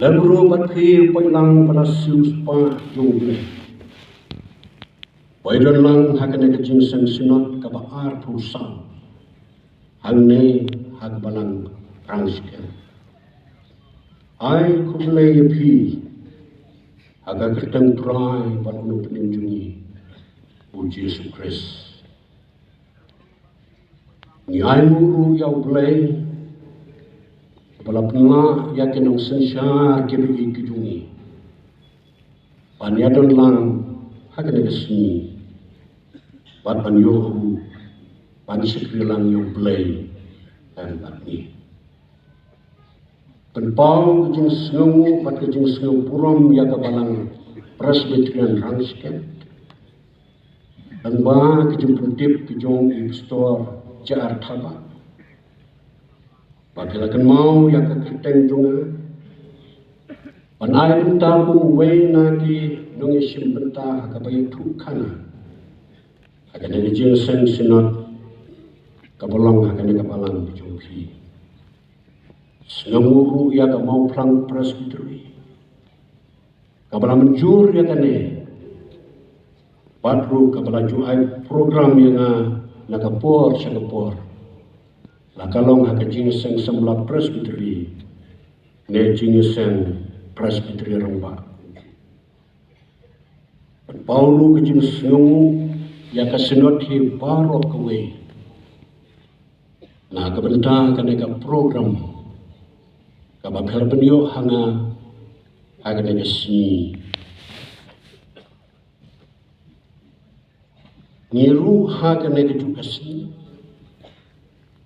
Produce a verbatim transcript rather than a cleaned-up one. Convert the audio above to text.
Lem ruh bad phi u paidlang ba la siewspah jong U Blei, ba u don lang ha kane ka jingseng synod kaba arphew saw hangne ha ka Balang Rangshken. Ai khublei ïa phi ha ka kyrteng U Trai bad U Nongpynim jong ngi, U Jisu Khrist. Ngi ainguh ruh ïa U Blei ba la pynlah ïa ki nongsynshar kiba ïeit ki jong ngi ban ïadon lang ha kane ka sngi bad ban ïoh ruh ban shakri lang ïa U Blei lem bad ngi. Pynpaw ka jingsngewnguh bad ka jingsngewburom ïa ka Balang Presbyterian Rangshken lyngba ka jingpyntip ka jong i Pastor J R Thabah, ba phi la kynmaw ïa ka kyrteng jong nga ban ai bynta kum uwei na ki nongïashim bynta ha kaba ïathuh khana ha kane ka jingseng synod kaba long ha kane ka balang ka jong phi. Sngewnguh ruh ïa ka Mawphlang Presbytery kaba la mynjur ïa kane, bad ruh kaba la ju ai program ïa nga na ka por sha ka por, la ka long ha ka Jingïaseng Samla Presbytery ne Jingïaseng Presbytery Rangbah. Pynpaw ruh ka jingsngewnguh ïa ka synod hi baroh kawei na ka bynta kane ka program kaba phi la pynïoh ha nga ha kane ka sngi. Ngi ruh ha kane ka juh ka sngi